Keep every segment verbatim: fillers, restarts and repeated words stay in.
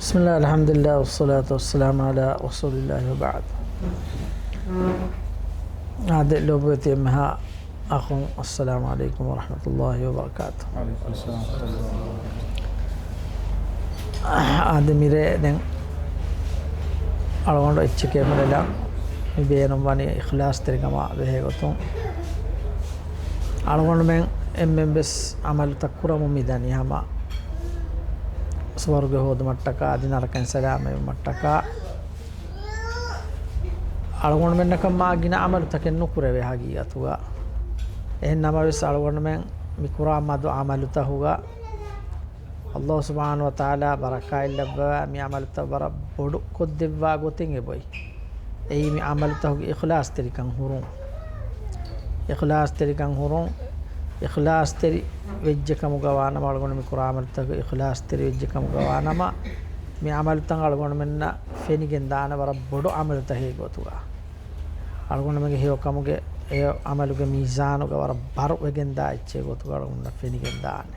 بسم الله، الحمد لله، والصلاة والسلام على رسول الله، وبعد. އާދެ، ލޯބިވެތި އެންމެހާ އަޚުން، السلام عليكم ورحمة الله وبركاته. އާދެ، މިރޭ ދެން އަޅުގަނޑު އެއްޗެކޭ ބުނެލަން މި ބޭނުން ވަނީ އިޚްލާޞްތެރިކަމާ ބެހޭ ގޮތުން. އަޅުގަނޑުމެން އެންމެން ވެސް ޢަމަލުތައް ކުރަމުން މިދަނީ ހަމަ ސުވަރުގެ ހޯދުމަށްޓަކާ އަދި ނަރަކައިން ސަލާމަތްވުމަށްޓަކާ. އަޅުގަނޑުމެންނަކަށް މާ ގިނަ ޢަމަލުތަކެއް ނުކުރެވޭ ހަގީގަތުގަ. އެހެން ނަމަވެސް އަޅުގަނޑުމެން މި ކުރާ މަދު ޢަމަލުތަކުގަ ﷲ ސުބްޙާނަހޫ ވަތަޢާލާ ބަރަކާތް ލައްވަވާ މި ޢަމަލުތައް ވަރަށް ބޮޑު ކޮށްދެއްވާ ގޮތެއް އެބައޮތް. އެއީ މި ޢަމަލުތަކުގެ އިޚްލާޞްތެރިކަން ހުރުން. އިޚްލާޞްތެރިކަން ހުރުން، އިޚްލާޞްތެރި ވެއްޖެ ކަމުގަ ވާނަމަ، އަޅުގަނޑު މި ކުރާ ޢަމަލުތަކު އިޚްލާޞްތެރި ވެއްޖެ ކަމުގަ ވާނަމަ، މި ޢަމަލުތައް އަޅުގަނޑުމެންނަށް ފެނިގެން ދާނެ ވަރަށް ބޮޑު ޢަމަލުތަކެއް ގޮތުގަ. އަޅުގަނޑުމެންގެ ހެޔޮ ކަމުގެ، ހެޔޮ ޢަމަލުގެ މީޒާނުގަ ވަރަށް ބަރު ވެގެން ދާ އެއްޗެއް ގޮތުގަ އަޅުގަނޑަށް ފެނިގެން ދާނެ.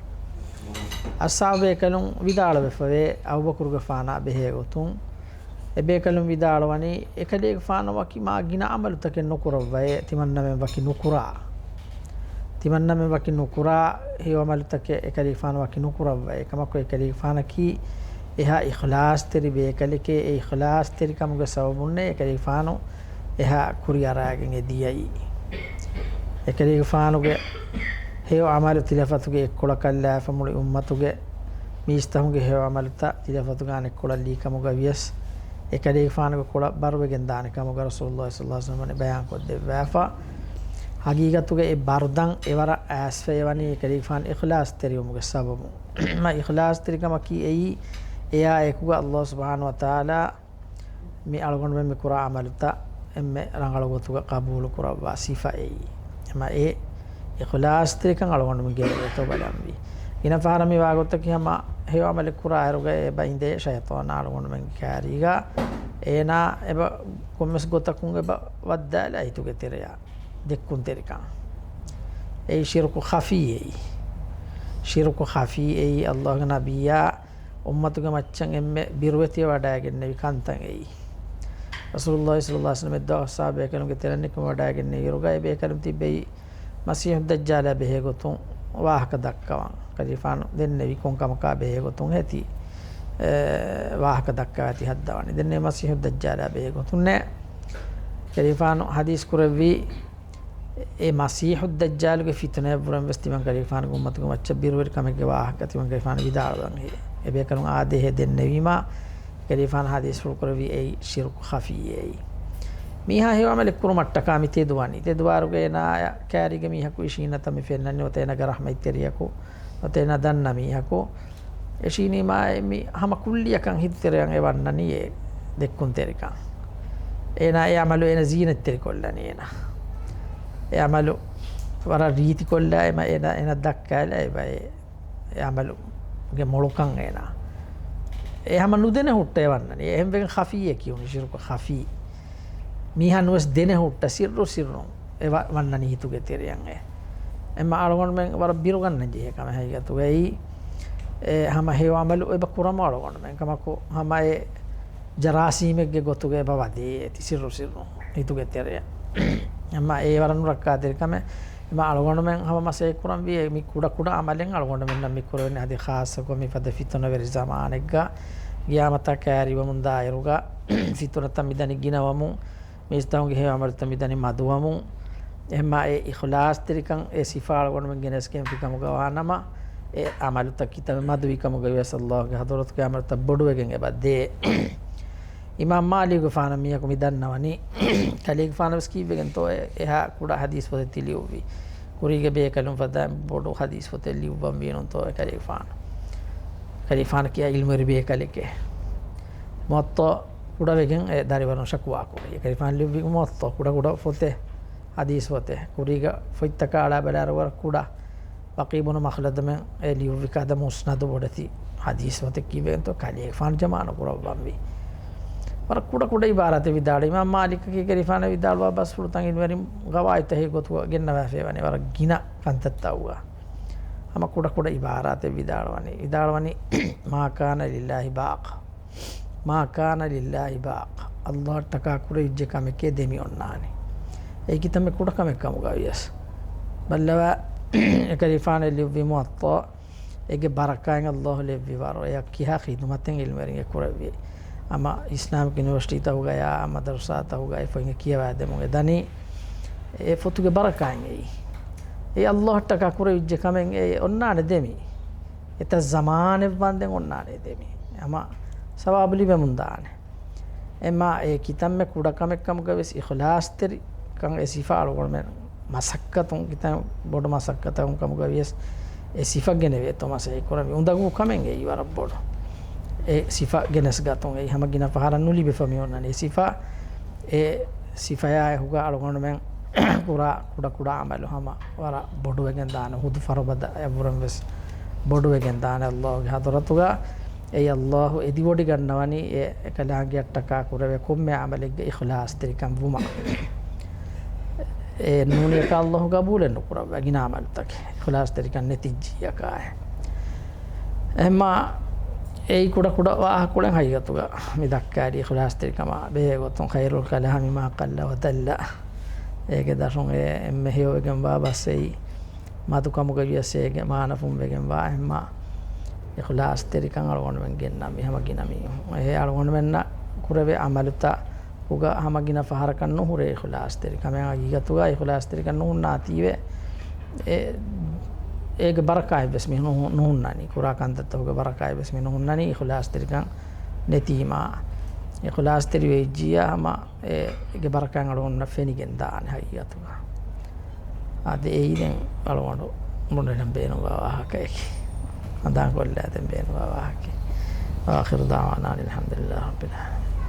އަޞްޙާބު ބޭކަލުން ވިދާޅުވެފަވޭ، އަބޫބަކުރުގެފާނާ ބެހޭ ގޮތުން، އެބޭކަލުން ވިދާޅުވަނީ، އެކަލޭގެފާނު ވަކި މާ ގިނަ ޢަމަލުތަކެއް ނުކުރައްވައޭ، ތިމަންނަމެން ވަކި ނުކުރާ. ތިމަންނަމެން ވަކި ނުކުރާ ހެޔޮ ޢަމަލުތަކެއް އެކަލޭގެފާނު ވަކި ނުކުރައްވައޭ. ކަމަކު އެކަލޭގެފާނަކީ އެހާ އިޚްލާޞްތެރި ބޭކަލެކޭ، އެ އިޚްލާޞްތެރިކަމުގެ ސަބަބުންނޭ އެކަލޭގެފާނު އެހާ ކުރިއަރާގެން އެ ދިޔައީ. އެކަލޭގެފާނުގެ ހެޔޮ ޢަމަލު ތިލަފަތުގެ އެއްކޮޅަކަށް ލާފަ މުޅި އުއްމަތުގެ މީސްތަކުންގެ ހެޔޮ ޢަމަލުތައް ތިލަފަތުގާ އެއްކޮޅަށް ލީކަމުގަ ވިޔަސް، އެކަލޭގެފާނުގެ ކޮޅަށް ބަރުވެގެން ދާނެ ކަމުގަ ރަސޫލުﷲ ޞައްލަﷲ ޢަލައިހި ވަސައްލަމަ ބަޔާންކޮށްދެއްވާފަ. ހަގީގަތުގަ އެ ބަރުދަން އެވަރަށް އައިސްފަ އެވަނީ އެކަލޭގެފާނު އިޚްލާޞްތެރިވުމުގެ ސަބަބުން. މަ އިޚްލާޞްތެރިކަމަކީ އެއީ، އެއާ އެކުގަ ﷲ ސުބްޙާނަހޫ ވަތަޢާލާ މި އަޅުގަނޑުމެން މި ކުރާ ޢަމަލުތައް އެންމެ ރަނގަޅު ގޮތުގަ ޤަބޫލު ކުރައްވާ ސިފައެއް. އެމަ އެ އިޚްލާޞްތެރިކަން އަޅުގަނޑުމެން ގެނެވޭތޯ ބަލަންވީ. ގިނަ ފަހަރަށް މި ވާގޮތަކީ ހަމަ ހެޔޮ ޢަމަލެއް ކުރާ އިރުގަ އެބަ އިނދޭ ޝައިޠާނާ އަޅުގަނޑުމެންގެ ކާރީގަ. އޭނާ އެބަ ކޮންމެސް ގޮތަކުން އެބަ ވައްދާލާ ހިތުގެ ތެރެއަށް ދެއްކުންތެރިކަން. އެއީ ޝިރުކު ޚަފީ އެއީ. ޝިރުކު ޚަފީ އެއީ ﷲގެ ނަބިއްޔާ އުއްމަތުގެ މައްޗަށް އެންމެ ބިރުވެތިވެ ވަޑައިގެންނެވި ކަންތައް އެއީ. ރަސޫލުﷲ ޞައްލަﷲ ޢަލައިހި ވަސައްލަމަ އެއްދުވަހު އަޞްޙާބު ބޭކަލުންގެ ތެރެއަށް ނިކުމެ ވަޑައިގެންނެވި އިރުގަ އެ ބޭކަލުން ތިއްބެވި މަސީޙު ދައްޖާލާ ބެހޭ ގޮތުން ވާހަކަ ދައްކަވަން. ކަލޭގެފާނު ދެންނެވި ކޮން ކަމަކާ ބެހޭ ގޮތުން ހެތި، އެ، ވާހަކަ ދައްކަވާތީ ހައްދަވަނީ. ދެންނެވި މަސީޙު ދައްޖާލާ ބެހޭ ގޮތުންނޭ. ކަލޭގެފާނު ޙަދީޘް ކުރެއްވީ، އެ މަސީޙު ދައްޖާލުގެ ފިތުނައަށްވުރެން ވެސް ތިމަން ކަލޭގެފާނުގެ އުއްމަތުގެ މައްޗަށް ބިރުވެރި ކަމެއްގެ ވާހަކަ ތިމަން ކަލޭގެފާނު ވިދާޅުވަން ހެއްޔޭ؟ އެ ބޭކަލުން އާދޭހޭ ދެންނެވީމާ، ކަލޭގެފާނު ޙަދީޘްފުޅު ކުރެއްވީ އެއީ ޝިރުކު ޚަފީ އެއީ. މީހާ ހެޔޮ ޢަމަލެއް ކުރުމަށްޓަކާ މި ތެދުވަނީ. ތެދުވާއިރުގަ އޭނާ ކާރީގެ މީހަކު އިށީންނަތަ މި ފެންނަނީ އޮތަ އޭނާގެ ރަޙްމަތްތެރިޔަކު، އޮތަ އޭނާ ދަންނަ މީހަކު. އެށީނީމާ މި ހަމަ ކުއްލިއަކަށް ހިތުތެރެއަށް އެ ވަންނަނީ އެ ދެއްކުންތެރިކަން. އޭނާ އެ ޢަމަލު އޭނަ ޒީނަތްތެރިކޮށްލަނީ އޭނާ. އެ ޢަމަލު ވަރަށް ރީތިކޮށްލާ އެމަ އޭނަ، އޭނަ ދައްކާލާ އެބަ އެ، އެ ޢަމަލުގެ މޮޅުކަން އޭނާ. އެ ހަމަ ނުދެނެ ހުއްޓަ އެ ވަންނަނީ. އެހެންވެގެން ޚަފީއެއް ކިޔުނީ ޝިރުކު ޚަފީ. މީހާ ނުވެސް ދެނެ ހުއްޓަ ސިއްރު ސިއްރުން އެ ވަ-، ވަންނަނީ ހިތުގެ ތެރެއަށް އެ. އެމަ އަޅުގަނޑުމެން ވަރަށް ބިރުގަންނަން ޖެހޭ ކަމެއް ހަގީގަތުގައި. އެ ހަމަ ހެޔޮ ޢަމަލު އެބަ ކުރަމު އަޅުގަނޑުމެން ކަމަކު ހަމަ އެ ޖަރާސީމެއްގެ ގޮތުގަ އެބަ ވަދޭ އެތި ސިއްރު ސިއްރު ހިތުގެ ތެރެއަށް. އެމަ އެ ވަރަށް ނުރައްކާތެރި ކަމެއް. އެމަ އަޅުގަނޑުމެން ހަމަ މަސައްކަތް ކުރަންވީ އެ މި ކުޑަ ކުޑަ ޢަމަލެއް އަޅުގަނޑުމެންނަށް މި ކުރެވެނީ އަދި ޚާއްޞަކޮށް މި ފަދަ ފިތުނަވެރި ޒަމާނެއްގަ ގިޔާމަތާ ކައިރިވަމުން ދާއިރުގަ ފިތުނަތައް މިދަނީ ގިނަވަމުން. މީސްތަކުންގެ ހެޔޮ ޢަމަލުތައް މިދަނީ މަދުވަމުން. އެހެންމާ އެ އިޚްލާޞްތެރިކަން އެ ސިފާ އަޅުގަނޑުމެން ގެނެސްގެންފި ކަމުގަ ވާނަމަ، އެ ޢަމަލުތައް ކިތަންމެ މަދުވި ކަމުގަ ވިޔަސް ﷲގެ ޙަޟްރަތުގަ ޢަމަލުތައް ބޮޑުވެގެން އެބަ ދޭ. އިމާމް މާލިކުގެފާނަށް މީހަކު މި ދަންނަވަނީ، ކަލޭގެފާނަށް ވެސް ކީއްވެގެންތޯ އެ އެހާ ކުޑަ ޙަދީޘް ފޮތެއް ތި ލިޔުއްވީ؟ ކުރީގެ ބޭކަލުން ފަދަ ބޮޑު ޙަދީޘް ފޮތެއް ލިޔުއްވަން ވީނުންތޯ އެ ކަލޭގެފާނު؟ ކަލޭގެފާނަކީ ޢިލްމުވެރި ބޭކަލެކޭ. މުވައްޠާ ކުޑަވެގެން އެ ދަރިވަރުން ޝަކުވާ ކުރީ. ކަލޭގެފާނު ލިޔުއްވި މުވައްޠާ ކުޑަ ކުޑަ ފޮތެއް، ޙަދީޘް ފޮތެއް. ކުރީގަ ފޮތްތަކާ އަޅާ ބަލާއިރު ވަރަށް ކުޑަ. ބަޤީ ބުނު މަޚްލަދުމެން އެ ލިޔުއްވި ކަދަ މުސްނަދު ބޮޑެތި ޙަދީޘް ފޮތެއް ކީއްވެގެންތޯ ކަލޭގެފާނު ޖަމާނުކުރައްވަންވީ. ވަރަށް ކުޑަ ކުޑަ ޢިބާރާތެއް ވިދާޅުވީ. އިމާމް މާލިކަކީ ކަލޭގެފާނަށް ވިދާޅުވާ ބަސްފުޅުތައް ޢިލްމުވެރިން ގަވާއިދުތަކެއް ގޮތުގަ ގެންނަވާފައިވަނީ ވަރަށް ގިނަ ކަންތައްތައް އައުގަ. ހަމަ ކުޑަ ކުޑަ ޢިބާރާތެއް ވިދާޅުވަނީ. ވިދާޅުވަނީ، ما كان لله باق. މާ ކާނަ ލިއްލާހި ބާޤަ. ﷲ އަށްޓަކާ ކުރެވިއްޖެ ކަމެކޭ ދެމި އޮންނާނެ. އެއީ ކިތަންމެ ކުޑަ ކަމެއް ކަމުގަ ވިޔަސް. ބައްލަވާ، އެކަލޭގެފާނު ލިޔުއްވި މުވައްޠާ، އޭގެ ބަރަކާތް ﷲ ލެއްވި ވަރު، އެޔަށް ކިހާ ޚިދުމަތެއް ޢިލްމުވެރިން އެ ކުރެއްވި. ހަމަ އިސްލާމިކް ޔުނިވަރސިޓީތަކުގަޔާ، ހަމަ މަދަރުސާތަކުގައި ފޮތް ކިޔަވާދެމުން އެ ދަނީ، އެ ފޮތުގެ ބަރަކާތް އެއީ. އެ ﷲ އަށްޓަކާ ކުރެވިއްޖެ ކަމެއް އެ އޮންނާނެ ދެމި. އެތައް ޒަމާނެއް ވަންދެން އޮންނާނެ ދެމި. ހަމަ ސަވާބު ލިބެމުން ދާނެ. އެމާ އެ ކިތަންމެ ކުޑަ ކަމެއް ކަމުގަ ވެސް އިޚްލާޞްތެރިކަން އެ ސިފަ އަޅުގަނޑުމެން މަސައްކަތުން، ކިތަން ބޮޑު މަސައްކަތަކުން ކަމުގަ ވިޔަސް އެ ސިފަ ގެނެވޭތޯ މަސައްކަތް ކުރަން މި އުނދަގޫ ކަމެއް އެއީ ވަރަށް ބޮޑު. އެ ސިފަ ގެނެސް ގަތުން އެއީ ހަމަ ގިނަ ފަހަރަށް ނުލިބިފަ މި އޮންނަނީ. އެ ސިފަ، އެ ސިފަޔާ އެ ހުގަ އަޅުގަނޑުމެން ކުރާ ކުޑަ ކުޑަ ޢަމަލު ހަމަ ވަރަށް ބޮޑުވެގެން ދާނެ، ހުދު ފަރުބަދަ އެބުރަން ވެސް ބޮޑުވެގެން ދާނެ ﷲ ގެ ޙަޟްރަތުގަ. އެއީ ﷲ އެދިވޮޑިގަންނަވަނީ އެ އެކަލާނގެއަށްޓަކާ ކުރެވޭ ކޮންމެ ޢަމަލެއްގަ އިޚްލާޞްތެރިކަން ވުމަށް. އެ ނޫނީ އެކަ ﷲ ގަބޫލެއް ނުކުރައްވާ ގިނަ ޢަމަލުތަކެއް އިޚްލާޞްތެރިކަން ނެތިއްޖިއްޔާ ކާއެއް. އެހެންމާ އެއީ ކުޑަ ކުޑަ ވާހަކަކޮޅެއް ހަގީގަތުގަ މި ދައްކާލީ އިޚްލާޞްތެރިކަމާ ބެހޭ ގޮތުން، خير الكلام ما قل ودل. އޭގެ ދަށުން އެ އެންމެ ހެޔޮވެގެންވާ ބަސް އެއީ މަދުކަމުގަ ވިޔަސް އޭގެ މާނަފުން ވެގެންވާ. އެހެންމާ އިޚްލާޞްތެރިކަން އަޅުގަނޑުމެން ގެންނަ މި ހަމަ ގިނަ މީހުން. އެ އަޅުގަނޑުމެންނަށް ކުރެވޭ ޢަމަލުތައް ކުގަ ހަމަ ގިނަ ފަހަރަކަށް ނުހުރޭ އިޚްލާޞްތެރިކަމެއް. ހަގީގަތުގަ އިޚްލާޞްތެރިކަން ނުހުންނާތީވެ، އެ، އޭގެ ބަރަކާތްވެސް މި ނުހު-، ނުހުންނަނީ. ކުރާ ކަންތައްތަކުގެ ބަރަކާތްވެސް މި ނުހުންނަނީ އިޚްލާޞްތެރިކަން ނެތީމާ. އިޚްލާޞްތެރިވެއްޖިއްޔާ ހަމަ އޭގެ ބަރަކާތް އަޅުގަނޑަށް ފެނިގެން ދާނެ ހަގީގަތުގަ. އަދި އެއީ ދެން އަޅުގަނޑު ބުނެލަން ބޭނުންވާ ވާހަކައެކޭ. ހަނދާންކޮށްލާ ދެން ބޭނުންވާ ވާހަކައެއް. وآخر دعوانا أن الحمد لله رب العالمين.